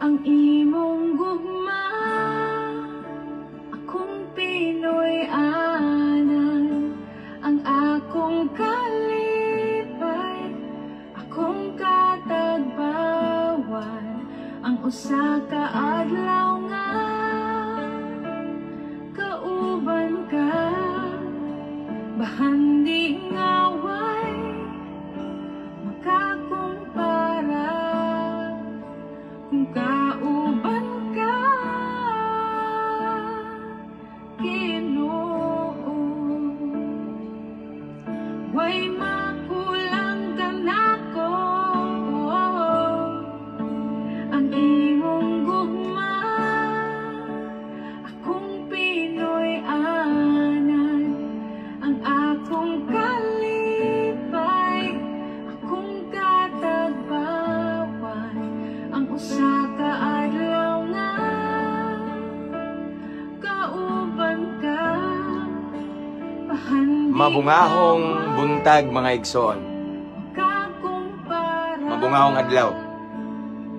Ang imong gugma, akong Pinoy anan, ang akong kalipay, akong katagbawan, ang usa ka adlaw nga kauban ka, bahandi nga way makakumpara kung kauban ka, Ginoo. Way makulang kanako ang imong gugma, akong Pinoy anan, ang akong kalipay, akong katagbawan, ang usa ka adlaw nga kauban ka, bahandi Mabungahong buntag, mga igsoon. makakumpara Mabungahong adlaw.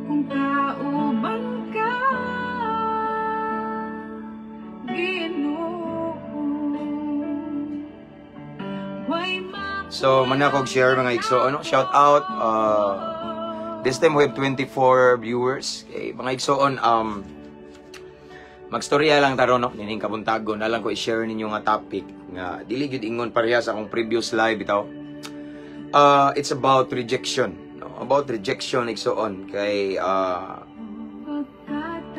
kung kauban ka, Ginoo. Way So, manakog share, mga igsoon. No? Shout out. This time we have 24 viewers. Okay, mga igsoon, magstorya lang ta ron, no? Nining kabuntagon. Nalang ko i-share ninyo nga topic nga dili gyud ingon pareha sa akong previous live bitaw. It's about rejection. No? About rejection, igsoon. Kay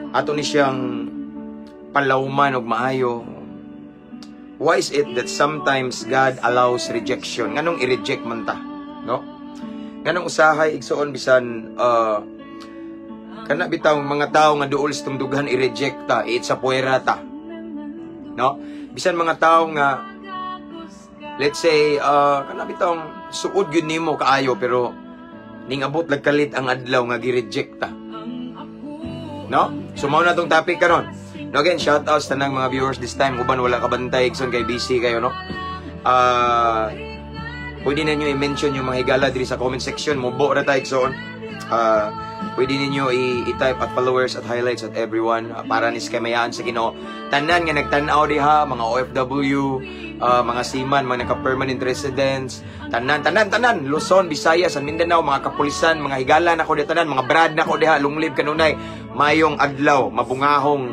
ato ni siyang palawman og maayo. Why is it that sometimes God allows rejection? Nganong i-reject man ta, no? Nganong usahay, igsoon, bisan kana bitaw mga tao nga duol sa tungdugan, i-reject ta, i sa puwera ta. No? Bisan mga tao nga, let's say, kana bitaw suod gyud nimo kaayo, pero ning abot lagkalit ang adlaw nga gi-reject ta. No? So mao na tong topic karon. No, again, shout out sa tanang mga viewers this time. Uban wala ka bantay, igsoon, kay busy kayo, no? Pwede na nyo i-mention yung mga higala diri sa comment section. Mubo ra ta, igsoon. Pwede ninyo i-type at followers at highlights at everyone para nis kamayaan sa Ginoo. Tanan nga nagtan-aw diha, mga OFW, mga seaman, mga naka-permanent residents, tanan, tanan, tanan, Luzon, Visayas, and Mindanao, mga kapulisan, mga higala nako diha tanan, mga brad nako diha, long live kanunay, mayong adlaw, mabungahong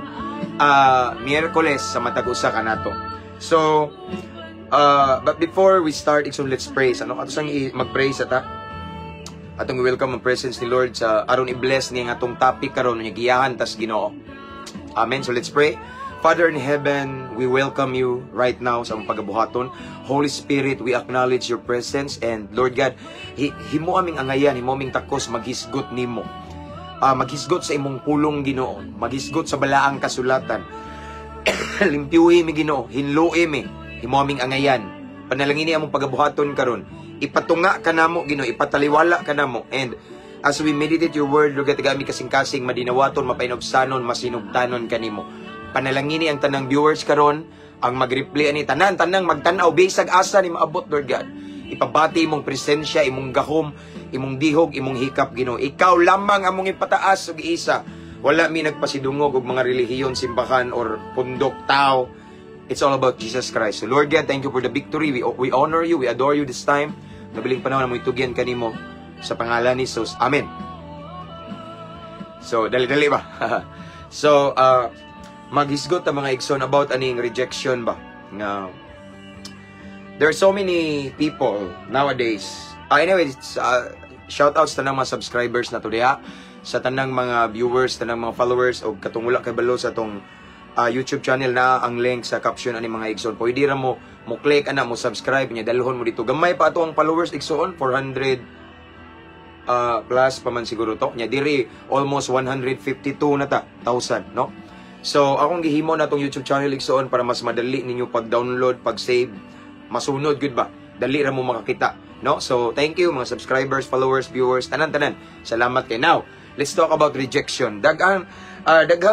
Miyerkules sa matag usa kanato. So, but before we start, igsoon, let's pray. Ano? Ato sang mag-pray sa ta. Atong welcome ang presence ni Lord sa aron i-bless niya nga atong topic karon niya, giyahan tas Ginoo. Amen. So let's pray. Father in heaven, we welcome you right now sa among pagabuhaton. Holy Spirit, we acknowledge your presence and Lord God, himo aming angayan, himo aming takos maghisgot nimo. Maghisgot sa imong pulong, Ginoo, maghisgot sa balaang kasulatan. Limpyuhi mi, Ginoo, hinloi mi, himo aming angayan. Panalangini among pagabuhaton karon. Ipatunga ka namo, Ginoo, ipataliwala ka namo, and as we meditate your word, Lord God, kami kasing-kasing madinawaton, mapainobsanon, masinugtanon kanimo. Panalangini ang tanang viewers karon, ang mag-reply ani tanan, tanang magtan-aw bisag asa ni maabot, Lord God. Ipabati imong presensya, imong gahom, imong dihog, imong hikap, Ginoo. Ikaw lamang among ipataas ug isa. Wala mi nagpasidungog og mga relihiyon, simbahan or pundok tao. It's all about Jesus Christ. So Lord God, thank you for the victory. We honor you, we adore you this time. Nabiling panahon na mo itugyan kanimo sa pangalan ni Jesus. Amen. So, dali-dali ba? So, maghisgot ang mga igsoon about aning rejection ba? Nga, there are so many people nowadays. Anyway, shout outs sa tanang mga subscribers na to diha, sa tanang mga viewers, tanang mga followers o katong wala kay balo sa atong YouTube channel na ang link sa caption ani, mga igsoon. Pwede ra mo mo click ana, mo subscribe niya, dalhon mo dito. Gamay pa ato ang followers, igsoon, 400 plus pa man siguro to. Nya diri almost 152 na ta thousand, no? So akong gihimo na tong YouTube channel, igsoon, para mas madali ninyo pag-download, pag-save, masunod gud ba? Dali ra mo makakita, no? So thank you mga subscribers, followers, viewers, tanan-tanan. Salamat kay. Now, let's talk about rejection. Daghang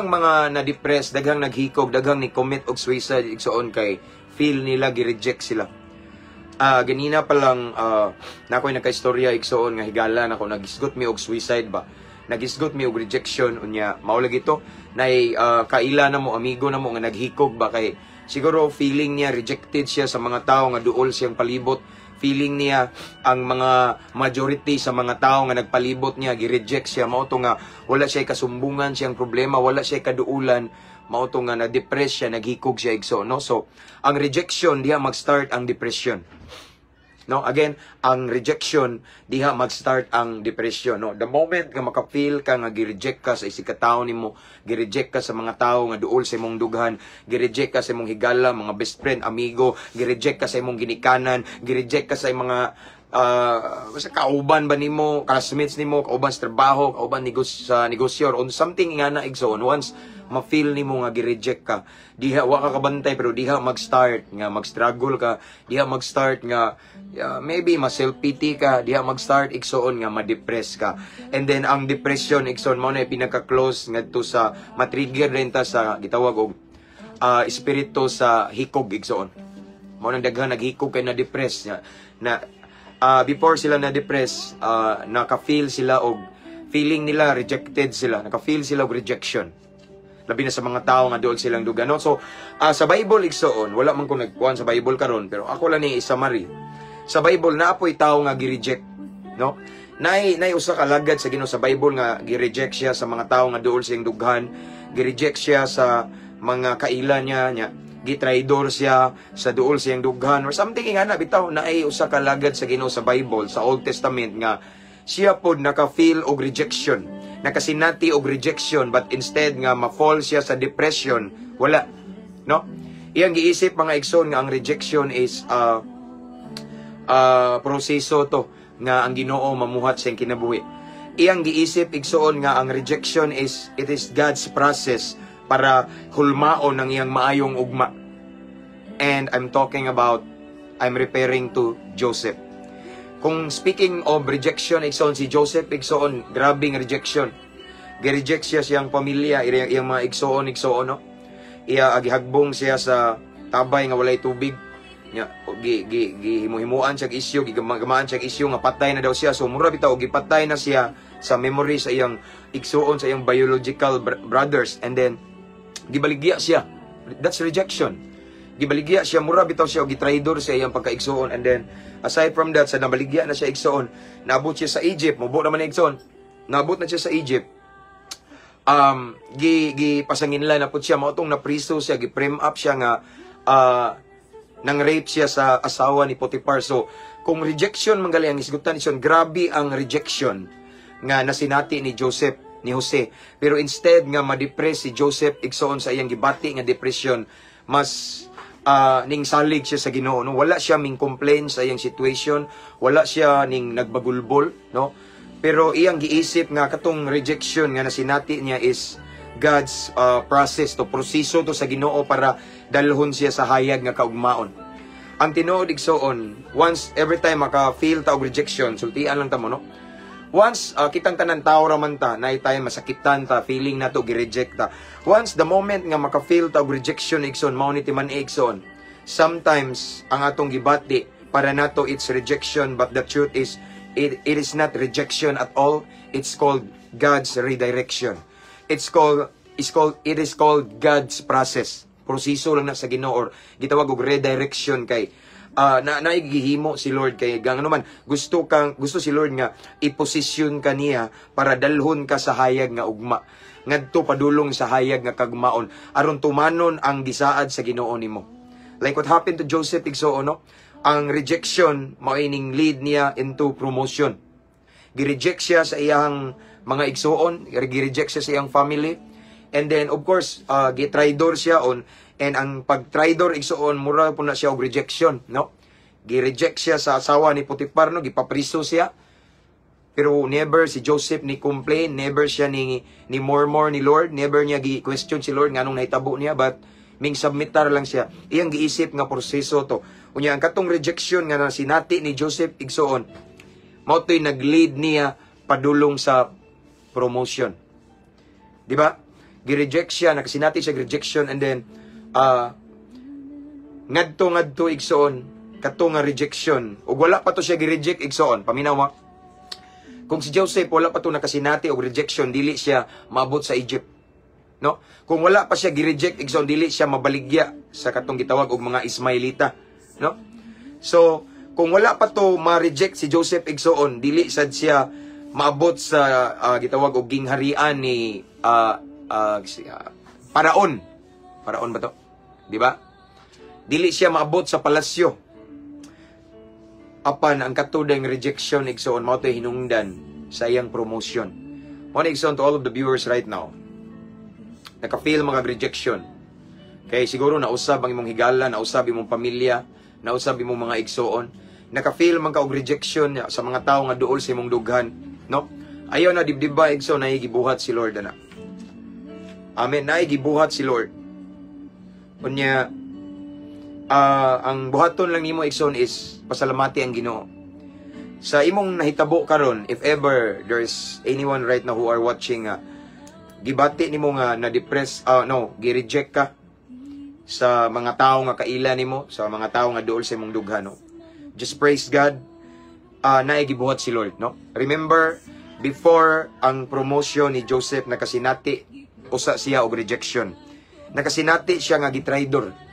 mga na-depress, daghang naghikog, daghang ni commit og suicide, igsoon, kay feel nila gi-reject sila. Ganina pa lang na ako'y nagka-istorya, igsoon, nga higala nako, naghisgot mi og suicide ba. Nagisgot mi og rejection. Unya mao lagi to nay kaila na mo, amigo na mo nga naghikog ba, kay siguro feeling niya rejected siya sa mga tao nga duol siyang palibot. Feeling niya ang mga majority sa mga tao nga nagpalibot niya gi-reject siya. Mao to nga wala siya kasumbungan siyang problema, wala siya kaduulan. Mao to nga na-depress siya, naghikog siya, igsoon, no? So ang rejection, diha mag-start ang depression, no? Again, ang rejection, diha mag-start ang depression, no? The moment nga maka-feel ka nga gi-reject ka sa isig ka tawo nimo, gi-reject ka sa mga tawo nga duol sa imong dughan, gi-reject ka sa imong higala, mga best friend, amigo, gi-reject ka sa imong ginikanan, gi-reject ka sa imong mga sa kauban ba nimo, classmates nimo, kauban sa trabaho, kauban negosyo, sa negosyo or on something nga na, igsoon. Once ma-feel nimo nga gi-reject ka, diha wa ka kabantay, pero diha mag-start nga mag-struggle ka, diha mag-start nga maybe ma self-pity ka, diha mag-start, igsoon, nga ma-depress ka. And then ang depression, igsoon, mao na pinaka-close ngadto sa ma-trigger rin ta sa gitawag og espiritu sa hikog, igsoon. Mao nang daghan naghikog kay na-depress na, na before sila na-depress, naka-feel sila og feeling nila rejected sila, naka-feel sila og rejection, labi na sa mga tao nga duol silang dughan, no? So sa Bible, igsoon, wala man ko nagkuan sa Bible karon, pero ako lang ni summary. Sa Bible naa poy tao nga gi-reject, no? Nay usa ka alagad sa Ginoo sa Bible nga gi-reject siya sa mga tao nga duol siyang dughan, gi-reject siya sa mga kaila niya, nya gitraidor siya sa duol siyang dughan or something nga na bitaw. Naay usa ka alagad sa Ginoo sa Bible, sa Old Testament, nga siya pod naka-feel og rejection, nakasinati og rejection, but instead nga ma-fall siya sa depression, wala, no? Iyang giisip, mga igsoon, nga ang rejection is proseso to nga ang Ginoo mamuhat sa iyang kinabuhi. Iyang giisip, igsoon, nga ang rejection is it is God's process para hulmaon ang iyang maayong ugma. And I'm referring to Joseph. Kung speaking of rejection, igsoon, si Joseph, igsoon, grabing rejection. Gi-reject siya siyang pamilya, iyang mga igsoon, igsoon, no? Iya gihagbong siya sa tabay nga walay tubig. Nya gi gi gihimuhimuan siya isyu, gigamagaan siya isyu nga patay na daw siya. So mura bitaw gipatay na siya sa memory sa iyang igsuon, sa iyang biological brothers, and then gibaligya siya. That's rejection. Gibaligya siya, mura bitaw siya og gitraidor sa iyang pagkaigsuon. And then aside from that, sa nabaligya na siya, igsuon, naabot siya sa Egypt, mubo naman na, igsuon. Naabot na siya sa Egypt. Gi gi pasanginlan na pud siya, mao tong napriso siya, gi frame up siya nga nang rape siya sa asawa ni Potiphar. So kung rejection man gali ang isgutan siya, grabe ang rejection nga nasinati ni Joseph, ni Jose. Pero instead nga ma-depress si Joseph, igsoon, sa iyang gibati nga depression, mas ning salig siya sa Ginoo, no? Wala siya ming complain sa iyang situation, wala siya ning nagbagulbol, no? Pero iyang giisip nga katong rejection nga nasinati niya is God's process to, proseso to sa Ginoo para dalhon siya sa hayag nga kaugmaon. Ang tinuod, igsoon, once every time maka-feel ta og rejection, sultian lang ta mo, no? Once kitang tanan, tao ra man ta, naay tayo masakitan ta, feeling nato gi-reject ta. Once the moment nga maka-feel ta og rejection, igsoon, mao ni timan, igsoon. Sometimes ang atong gibati, para nato it's rejection, but the truth is it is not rejection at all. It's called God's redirection. It is called God's process. Proseso lang na sa Ginoo or gitawag og redirection kay na naigihimo si Lord kay gang ano man gusto si Lord nga iposisyon ka niya para dalhon ka sa hayag nga ugma, ngadto padulong sa hayag nga kagmaon, aron tumanon ang gisaad sa Ginoo nimo. Like what happened to Joseph, igsoon, no? Ang rejection mao ining lead niya into promotion. Gi-reject siya sa iyang mga igsuon, gi-reject siya sa iyang family. And then of course, gi-traidor siya on and ang pag-traidor, igsuon, mura po na siya og rejection, no? Gi-reject siya sa asawa ni Potiphar, no? Gipapriso siya. Pero never si Joseph ni complain, never siya ni murmur ni Lord, never niya gi-question si Lord nganong nahitabo niya, but ming submitar lang siya. Iyang giisip nga proseso to. Unya ang katong rejection nga nasinati ni Joseph, igsuon, mao to'y nag-lead niya padulong sa promotion. Di ba? Gi-reject siya, nakasinati siya rejection, and then ngadto ngadto, igsuon, kato nga rejection ug wala pa to siya gi-reject, igsuon, paminaw ma. Kung si Joseph wala pa to nakasinati og rejection, dili siya maabot sa Egypt. No? Kung wala pa siya gi-reject, igsoon, dili siya mabaligya sa katong gitawag og mga Ismailita, no? So, kung wala pa to ma-reject si Joseph, igsoon, dili sad siya maabot sa gitawag og gingharian ni Paraon. Paraon ba to? Di ba? Dili siya maabot sa palasyo. Apan ang katudang rejection, igsoon, mao to'y hinungdan sa iyang promotion. Mao na, igsoon, to all of the viewers right now, naka-feel mga rejection. Kay siguro nausab ang imong higala, nausab imong pamilya, nausab imong mga igsoon. Naka-feel man ka og rejection sa mga tawo nga duol sa imong dughan, no? Ayaw na dibdiba, igsoon, naay gibuhat si Lord ana. Amen, naay gibuhat si Lord. Unya ang buhaton lang nimo, igsoon, is pasalamati ang Ginoo. Sa imong nahitabo karon, if ever there's anyone right now who are watching, gibati nimo nga na-depress, no, gi-reject ka sa mga tao nga kaila nimo, sa mga tao nga duol sa imong dughan, no? Just praise God, naay gibuhat si Lord, no? Remember, before ang promotion ni Joseph, nakasinati usa siya og rejection. Nakasinati siya nga gitraidor.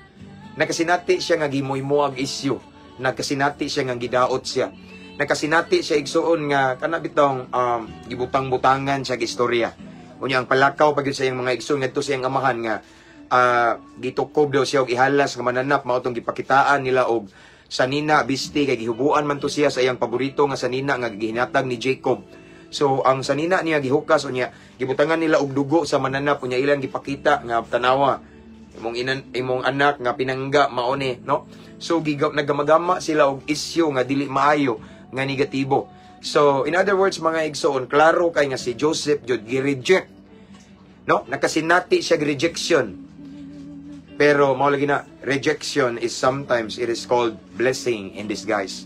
Nakasinati siya nga gimoymoag isyu. Nakasinati siya nga gidaot siya. Nakasinati siya, igsuon, nga kana bitong gibutang-butangan siya istorya. Unya ang palakaw pag sa iyang mga igsoon ngadto sa iyang amahan nga gitukob daw siya og ihalas nga mananap, mao tong gipakitaan nila og sanina bisti kay gihubuan man to siya sa iyang paborito nga sanina nga gihinatag ni Jacob. So ang sanina niya gihukas, unya gibutangan nila og dugo sa mananap, unya ilang gipakita nga, "Tanawa, imong inan, imong anak nga pinangga mao ni," no? So gigaw nagamagama sila og isyu nga dili maayo, nga negatibo. So in other words, mga igsoon, klaro kay nga si Joseph jud gi-reject, no? Nakasinati siya rejection. Pero mao lagi na rejection is sometimes it is called blessing in disguise.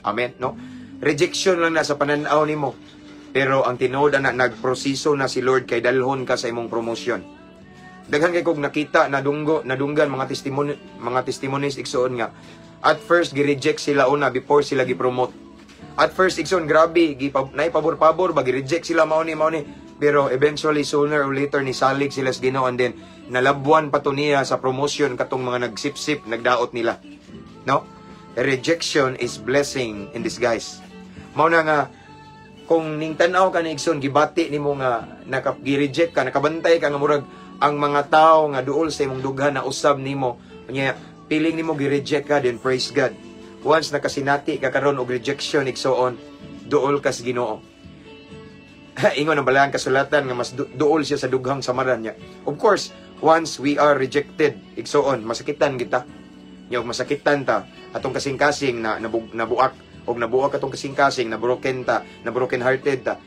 Amen, no? Rejection lang na sa pananaw nimo. Pero ang tinuod ana, nagproseso na si Lord kay dalhon ka sa imong promotion. Daghan kay kog nakita, nadunggo, nadunggan mga testimony, mga testimonies, igsoon, nga at first gi-reject sila una before sila gi-promote. At first, igsoon, grabe, naipabor-pabor ba, gi-reject sila, mao ni, mao ni. Pero eventually, sooner or later, ni salig sila sa Ginoo and then nalabwan pa to niya sa promotion katong mga nagsipsip, nagdaot nila. No? Rejection is blessing in disguise. Mao na nga kung ning tan-aw ka ni, igsoon, gibati nimo nga naka gi-reject ka, nakabantay ka nga murag ang mga tao nga duol sa imong dughan na usab nimo, unya feeling nimo gi-reject ka, then praise God. Once nakasinati ka karon og rejection, igsoon, duol ka sa Ginoo. Ingon ang balaan kasulatan nga mas duol siya sa dughang samaran niya. Of course, once we are rejected, igsoon, masakitan kita. Nya og masakitan ta, atong kasing-kasing na nabuak og nabuak atong kasing-kasing, na broken ta, na broken hearted ta,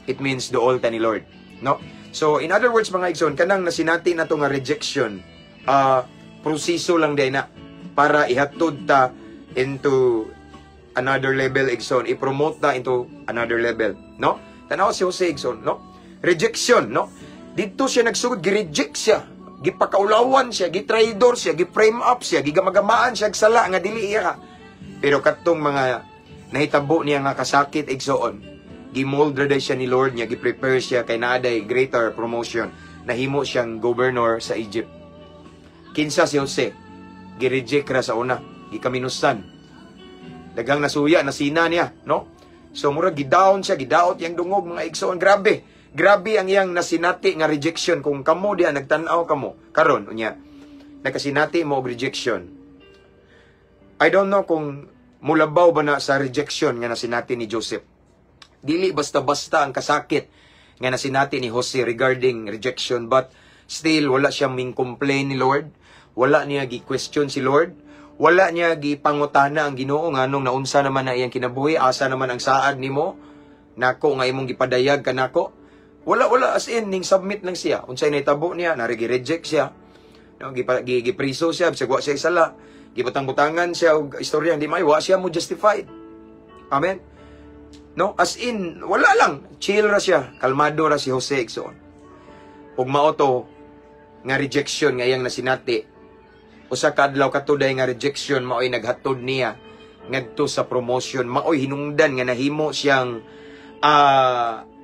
it means duol ta ni Lord, no? So in other words, mga igsoon, kanang nasinati na to nga rejection, proseso lang day na para ihatod ta into another level, igsoon, i-promote ta into another level, no? Tanaw si Jose, igsoon, no? Rejection, no? Dito siya nagsugod, gi-reject siya, gipakaulawan siya, gitraidor siya, gi-frame up siya, gigamagamaan siya og sala nga dili iya. Pero katong mga nahitabo niya nga kasakit, igsoon, gimold ra day siya ni Lord niya, gi-prepare siya kay naa day greater promotion. Nahimo siyang governor sa Egypt. Kinsa si Jose? Gi-reject ra sa una, gikaminusan. Daghang nasuya, nasina niya, no? So murag gidown siya, gidaot yang dungog, mga igsoon, grabe. Grabe ang iyang nasinati nga rejection. Kung kamo diha nagtan-aw kamo karon, unya nakasinati mo og rejection. I don't know kung mulabaw ba na sa rejection nga nasinati ni Joseph. Dili basta-basta ang kasakit nga nasinati ni Jose regarding rejection, but still wala siya ming complain ni Lord. Wala niya gi-question si Lord. Wala niya gipangutana ang Ginoo nganong naunsa naman na iyang kinabuhi, asa naman ang saad nimo nako nga imong gipadayag kanako. Wala, wala, as in ning submit lang siya. Unsay nahitabo niya, nari gi-reject siya. No, gipriso siya, bisag wa siya sala. Gibutang-butangan siya og istorya hindi may wa siya mo justified. Amen. No, as in wala lang, chill ra siya, kalmado ra si Jose, igsoon. Ug mao to nga rejection nga iyang nasinati. Usa ka adlaw, katuday nga rejection maoy naghatod niya ngadto sa promotion, maoy hinungdan nga nahimo siyang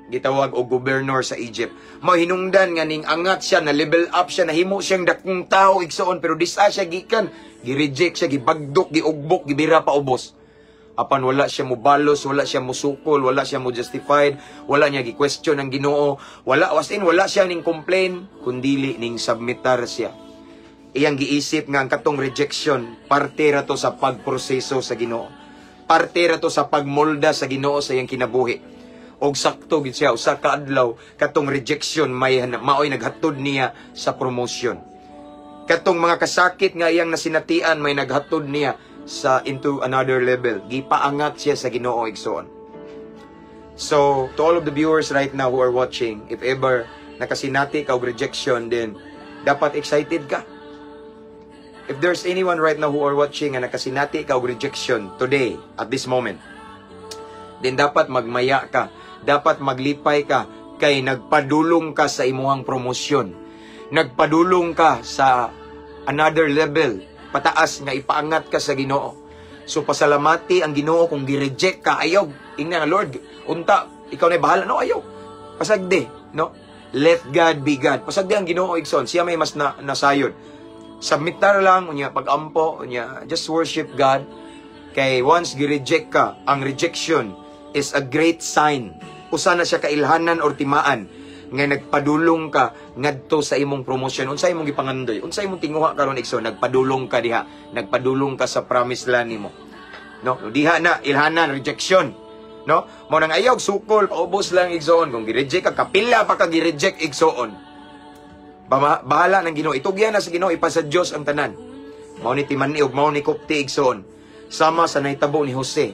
Gitawag og gobernador sa Egypt. Mahinungdan nga ning angat siya, na level up siya, nahimo siyang dakong tao, igsoon, pero disa siya gikan, gi-reject siya, gibagdok, giugbok, gibira pa ubos. Apan wala siya mubalos, wala siya musukol, wala siya mo justified, wala niya gi-question ang Ginoo, wala was in wala siya ning complain, kundili ning submitar siya. Iyang giisip nga ang katong rejection parte ra to sa pagproseso sa Ginoo. Parte ra to sa pagmolda sa Ginoo sa iyang kinabuhi. Og sakto gid siya, usa ka adlaw katong rejection may maoy naghatod niya sa promotion. Katong mga kasakit nga iyang nasinatian may naghatod niya sa into another level. Gipaangat siya sa Ginoo, igsoon. So, to all of the viewers right now who are watching, if ever nakasinati ka og rejection, then dapat excited ka. If there's anyone right now who are watching nga nakasinati ka og rejection today, at this moment, then dapat magmaya ka, dapat maglipay ka, kay nagpadulong ka sa imuhang promosyon. Nagpadulong ka sa another level, pataas nga ipaangat ka sa Ginoo. So pasalamati ang Ginoo kung gi-reject ka, ayaw ingna nga, "Lord, unta ikaw na bahala." No, ayaw. Pasagdi, no? Let God be God. Pasagdi ang Ginoo, igsoon, siya may mas na, nasayod. Submitar lang unya pagampo unya just worship God kay once gi-reject ka, ang rejection is a great sign. Usa na siya kailhanan or timaan nga nagpadulong ka ngadto sa imong promotion. Unsa imong gipangandoy? Unsa imong tinguha karon, igsoon? Nagpadulong ka diha, nagpadulong ka sa promised land nimo, no? Diha na ilhanan rejection, no? Mo nang ayaw sukol, paubos lang, igsoon. Kung gi-reject ka, kapila pa ka gi-reject, igsoon, bahala ng Ginoo. Itugyan na sa Ginoo, ipasa Dios ang tanan. Mao ni timani ug mao ni kupti, igsoon. Sama sa nahitabo ni Jose.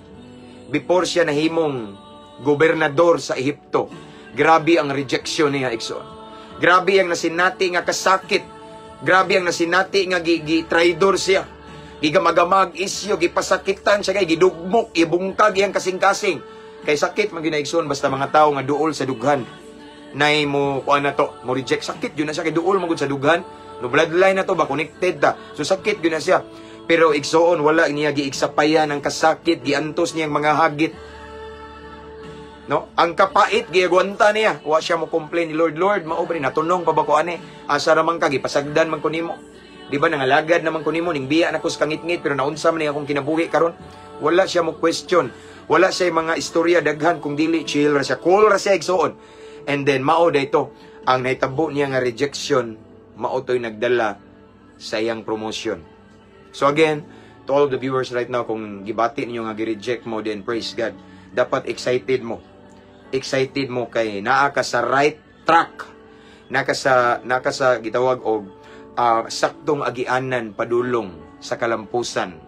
Before siya nahimong gobernador sa Ehipto, grabe ang rejection niya, igsoon. Grabe ang nasinati nga kasakit. Grabe ang nasinati nga gi traidor siya. Gigamagamag isyo, gipasakitan siya kay gidugmok, ibungkag iyang kasing-kasing. Kay sakit man gyud na, igsoon, basta mga tao nga duol sa dughan. Nay mo kuan na to, mo reject, sakit gyud na siya kay duol man gud sa dughan. No, bloodline na to ba, connected ta. So sakit gyud na siya. Pero igsoon, wala niya giigsapayan ang kasakit, giantos niya ang mga hagit. No? Ang kapait giagwanta niya. Wa siya mo complain ni Lord, "Lord, mao ba ni natunong pa ba ko ani? Asa ra man ka, gipasagdan man ko nimo. Di ba nangalagad naman ko nimo ning biya na ko sa kangitngit, pero naunsa man ni akong kinabuhi karon?" Wala siya mo question. Wala siya mga istorya daghan kung dili chill ra siya, cool ra siya, igsoon. And then mao dayto ang nahitabo niya nga rejection, mao to'y nagdala sa iyang promotion. So again, to all of the viewers right now, kung gibati ninyo nga gi-reject mo, then praise God. Dapat excited mo. Excited mo kay naa ka sa right track. Naka sa gitawag og saktong agianan padulong sa kalampusan.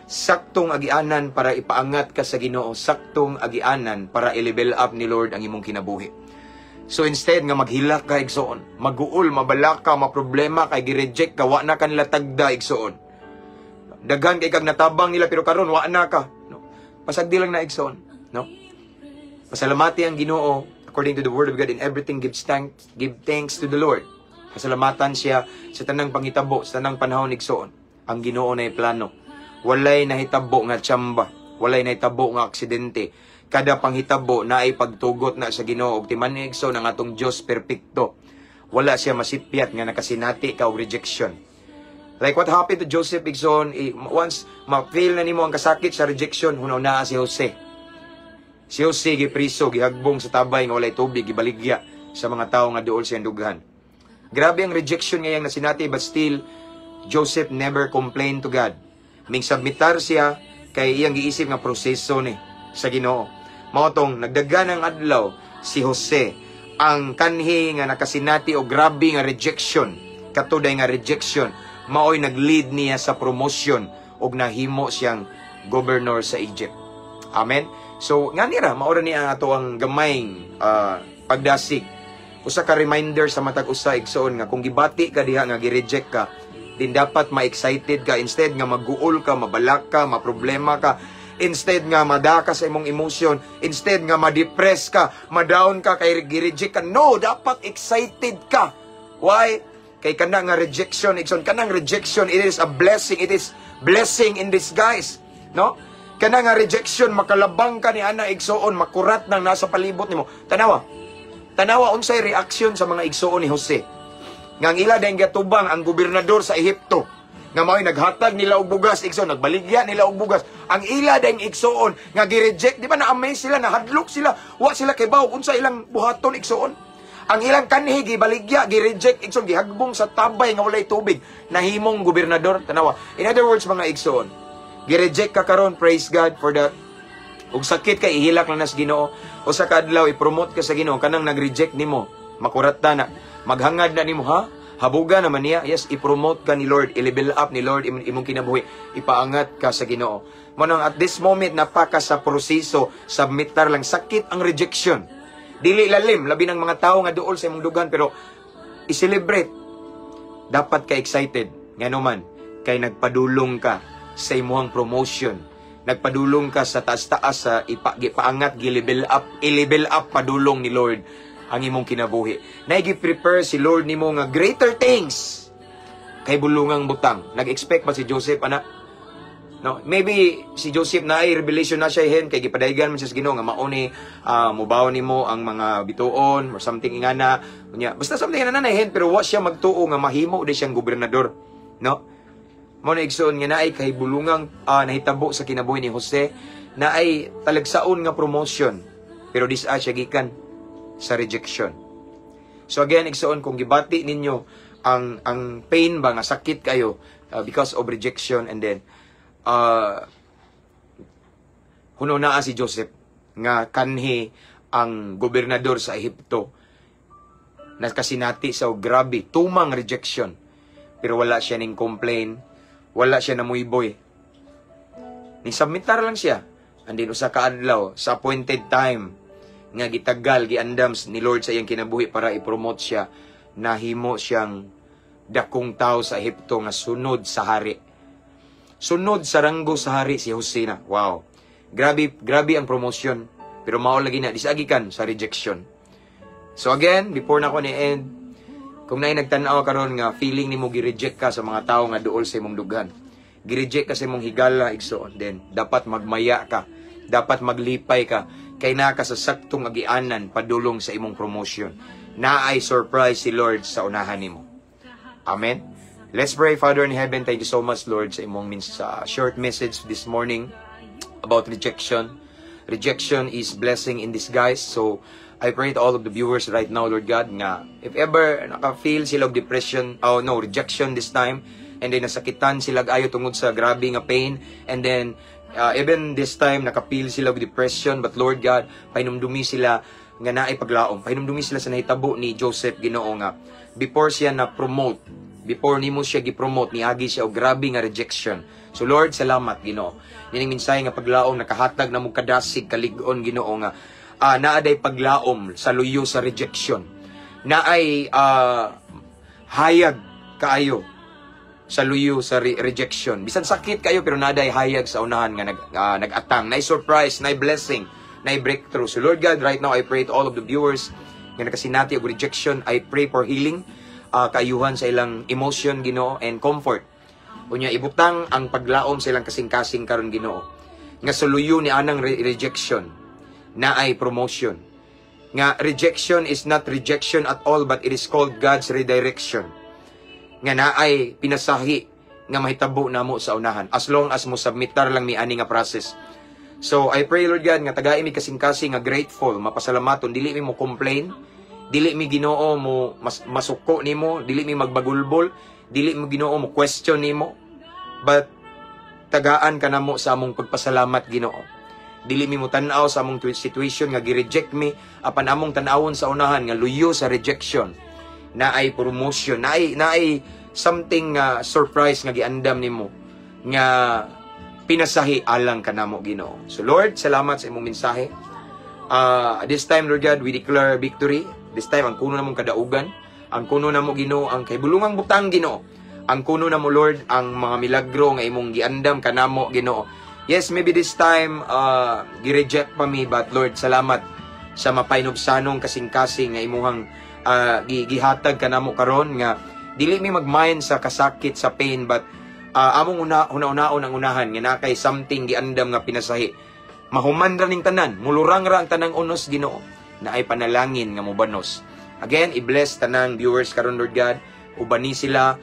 Saktong agianan para ipaangat ka sa Ginoo, saktong agianan para i-level up ni Lord ang imong kinabuhi. So instead nga maghilak ka, igsoon, maguol, mabalaka ka, maproblema kay gi-reject ka, wa na kanila tagda, igsoon. Daghan kay kag natabang nila pero karon wa na ka. No? Pasagdi lang na, igsoon, no? Pasalamati ang Ginoo according to the word of God, in everything give thanks to the Lord. Pasalamatan siya sa tanang pangitabo, sa tanang panahon, igsoon. Ang Ginoo na plano. Walay nahitabo nga tsamba, walay nahitabo nga aksidente. Kada panghitabo naay pagtugot na sa Ginoo ug timan-i, igsoon, ang atong Dios perpekto. Wala siya masipyat nga nakasinati ka og rejection. Like what happened to Joseph, igsoon, once ma-feel na nimo ang kasakit sa rejection, hunaw naa si Jose. Si Jose gipriso, gihagbong sa tabay nga walay tubig, gibaligya sa mga tao nga duol sa dughan. Grabe ang rejection ngayang nasinati, but still Joseph never complained to God. Ming submitar siya kay iyang giisip nga proseso ni sa Ginoo. Mao tong nagdagan ang adlaw, si Jose ang kanhi nga nakasinati og grabe nga rejection, katuday nga rejection, maoy nag-lead niya sa promotion og nahimo siyang governor sa Egypt. Amen. So nga nira mao ra ni ang ato ang gamayng pagdasig. Usa ka reminder sa matag usa, igsoon, nga kung gibati ka diha nga gi-reject ka, din dapat ma-excited ka instead nga maguol ka, mabalak ka, maproblema ka, instead nga madaka sa imong emotion, instead nga ma-depress ka, ma-down ka kay gi-reject ka. No, dapat excited ka. Why? Kay kana nga rejection, igsoon, kanang rejection, it is a blessing. It is blessing in disguise. No? Kana nga rejection, makalabang ka ni ana, igsuon, makurat nang nasa palibot nimo. Tanawa. Tanawa unsay reaksyon sa mga igsuon ni Jose. Nga ang ila dayong gatubang ang gobernador sa Ehipto. Nga mao'y naghatag nila og bugas, igsoon, nagbaligya nila og bugas. Ang ila dayong igsuon nga gi-reject, di ba na-amaze sila, nahadlok sila, wa sila kay baw unsa ilang buhaton, igsuon. Ang ilang kanhi gibaligya, gi-reject, igsoon, gihagbong sa tabay nga walay tubig, nahimong gobernador. Tanawa. In other words, mga igsoon, gi-reject ka karon, praise God for that. Ug sakit kay ihilak lang nas Ginoo. Usa ka adlaw i-promote ka sa Ginoo kanang nag-reject nimo. Makurat na. Maghangad na nimo, ha? Habuga naman niya. Yes, i-promote ka ni Lord, i-level up ni Lord imong kinabuhi. Ipaangat ka sa Ginoo. Mao nang at this moment napa ka sa proseso, submitar lang, sakit ang rejection. Dili lalim, labi ng mga tao nga duol sa imong dugan, pero i-celebrate. Dapat ka excited. Ngano man, kay nagpadulong ka sa imuhang promotion. Nagpadulong ka sa taas-taas sa ipa, gipaangat, gi-level up, i-level up padulong ni Lord ang imong kinabuhi. Naigi-prepare si Lord nimo nga greater things kay bulungang butang. Nag-expect ba si Joseph ana? No, maybe si Joseph na ay revelation na siya hen kay gipadaygan man siya sa Ginoo nga mao ni mubaw nimo ang mga bituon or something ingana. Unya, basta something ingana na hen, pero wa siya magtuo nga mahimo di siyang gobernador. No? Mao na, igsoon, nga naay kay bulungang nahitabo sa kinabuhi ni Jose, naay talagsaon nga promotion, pero dis-a siya gikan sa rejection. So again, igsoon, kung gibati ninyo ang pain ba nga sakit kayo because of rejection, and then huno naa si Joseph nga kanhi ang gobernador sa Ehipto, nakasinati sa grabe tumang rejection, pero wala siya ning complain, wala siya namuyboy, ni submitar lang siya. And then usa ka adlaw, sa appointed time nga gitagal, giandam ni Lord sa iyang kinabuhi para i-promote siya, nahimo siyang dakong tao sa Ehipto nga sunod sa hari, sunod sa ranggo sa hari si Jose na. Wow, grabe, grabe ang promotion, pero mao lagi na disagikan sa rejection. So again, before na ko ni end, kung naay nagtan-aw karon nga feeling nimo gi-reject ka sa mga tao nga duol sa imong dughan, gi-reject ka sa imong higala, igsoon, then dapat magmaya ka, dapat maglipay ka kay naa ka sa saktong agianan padulong sa imong promotion. Naay surprise si Lord sa unahan nimo. Amen. Let's pray. Father in heaven, thank you so much, Lord, sa imong sa short message this morning about rejection. Rejection is blessing in disguise. So, I pray to all of the viewers right now, Lord God, nga if ever naka-feel sila og depression, oh no, rejection this time, and then nasakitan sila ayo tungod sa grabe nga pain, and then even this time naka-feel sila og depression, but Lord God, pahinumdumi sila nga naay paglaom. Pahinumdumi sila sa nahitabo ni Joseph, Ginoo, nga before siya na promote, before nimo siya gi-promote, niagi siya og grabe nga rejection. So Lord, salamat, Ginoo. Nining mensahe nga paglaom nakahatag na mo kadasig, kalig-on, Ginoo, nga naa day paglaom sa luyo sa rejection. Naay hayag kaayo sa luyo sa rejection. Bisan sakit kayo, pero naa day hayag sa unahan nga nag-atang, naay surprise, naay blessing, naay breakthrough. So Lord God, right now I pray to all of the viewers nga nakasinati og rejection, I pray for healing, kaayuhan sa ilang emotion, Ginoo, and comfort. Unya ibutang ang paglaom sa ilang kasing-kasing karon, Ginoo. Nga sa luyo ni anang rejection naay promotion. Nga rejection is not rejection at all, but it is called God's redirection. Nga naay pinasahi nga mahitabo namo sa unahan as long as mo submitar lang mi ani nga process. So I pray, Lord God, nga tagai mi kasing-kasing nga grateful, mapasalamaton, dili mi mo complain, dili mi, Ginoo, mo masuko nimo, dili mi magbagulbol, dili mo, Ginoo, mo question nimo, but tagaan ka namo sa among pagpasalamat, Ginoo. Dili mi mo tan-aw sa among situation nga gi-reject mi, apan among tan-awon sa unahan nga luyo sa rejection naay promotion, naay something nga surprise nga giandam nimo nga pinasahi alang kanamo, Ginoo. So Lord, salamat sa imong mensahe. This time, Lord God, we declare victory. This time ang kuno namong kadaugan, ang kuno namo, Ginoo, ang kahibulungang butang, Ginoo. Ang kuno namo, Lord, ang mga milagro nga imong giandam kanamo, Ginoo. Yes, maybe this time gi-reject pa mi, but Lord, salamat sa mapahinubsanong kasing-kasing nga imuhang gihatag kanamo karon nga dili mi magmind sa kasakit, sa pain, but Among una una-unaon ang unahan nga naa kay something giandam nga pinasahi. Mahuman ra ning tanan, mulurang ra ang tanang unos, Ginoo, naay panalangin nga mobanos. Again, i-bless tanang viewers karon, Lord God. Ubani sila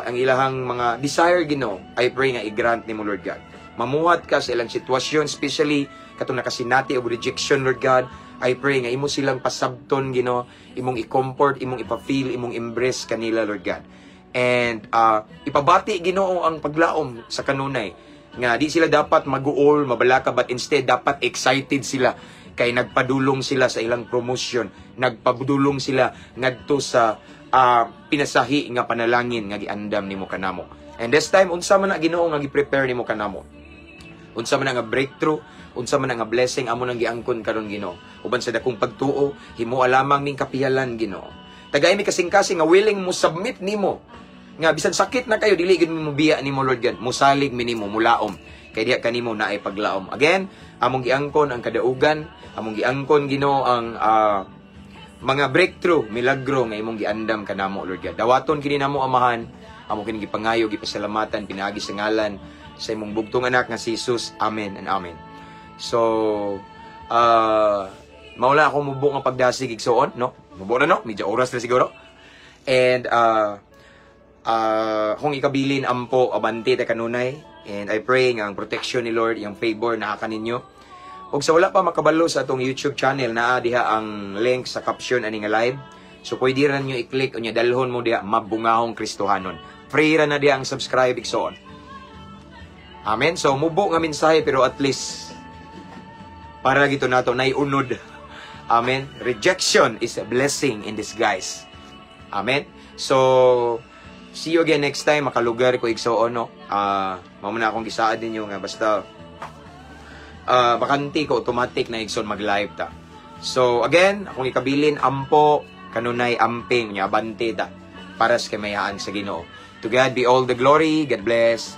ang ilahang mga desire, Ginoo. I pray nga i-grant nimo, Lord God. Mamuhat ka sa ilang sitwasyon, especially katong nakasinati og rejection, Lord God. I pray nga imo silang pasabton, Ginoo, imong i-comfort, imong ipa-feel, imong embrace kanila, Lord God. And ipabati, Ginoo, ang paglaom sa kanunay nga di sila dapat maguol, mabalaka, but instead dapat excited sila kay nagpadulong sila sa ilang promotion, nagpadulong sila ngadto sa pinasahi nga panalangin nga giandam nimo kanamo. And this time, unsa man na, Ginoo, nga gi-prepare nimo kanamo? Unsa man na nga breakthrough, unsa man na nga blessing amo nang giangkon karon, Ginoo? Uban sa dakong pagtuo, himoa lamang ning kapihalan, Ginoo. Tagay mi kasing-kasing nga willing mo submit nimo. Nga bisan sakit na kayo, dili gid mo biya nimo, Lord God. Musalig mi nimo, mulaom. Kay diha kanimo naay paglaom. Again, among giangkon ang kadaugan, among giangkon, Ginoo, ang mga breakthrough, milagro nga imong giandam kanamo, Lord God. Dawaton kini namo, Amahan, amo kini gipangayo, gipasalamatan pinaagi sa ngalan sa imong bugtong anak nga si Jesus. Amen and amen. So, maula ako mubo nga pagdasig, igsuon, no? Mubo na, no? Medyo oras na siguro. And kung ikabilin, ampo, abante ta kanunay. And I pray nga ang protection ni Lord, yung favor naa kaninyo. Ug sa wala pa makabalo sa atong YouTube channel, naa diha ang link sa caption ani nga live. So pwede ra ninyo i-click unya dalhon mo diha, Mabungahong Kristohanon. Free ra na diha ang subscribe, igsoon. Amen. So mubo nga mensahe, pero at least para gito nato naiunod. Amen. Rejection is a blessing in disguise. Amen. So see you again next time. Makalugar ko, igsoon, no. Mao na akong gisaad ninyo nga basta bakante ko, automatic na, igsoon, mag-live ta. So again, akong ikabilin, ampo kanunay, amping nya, abante ta para sa kamayaan sa Ginoo. To God be all the glory. God bless.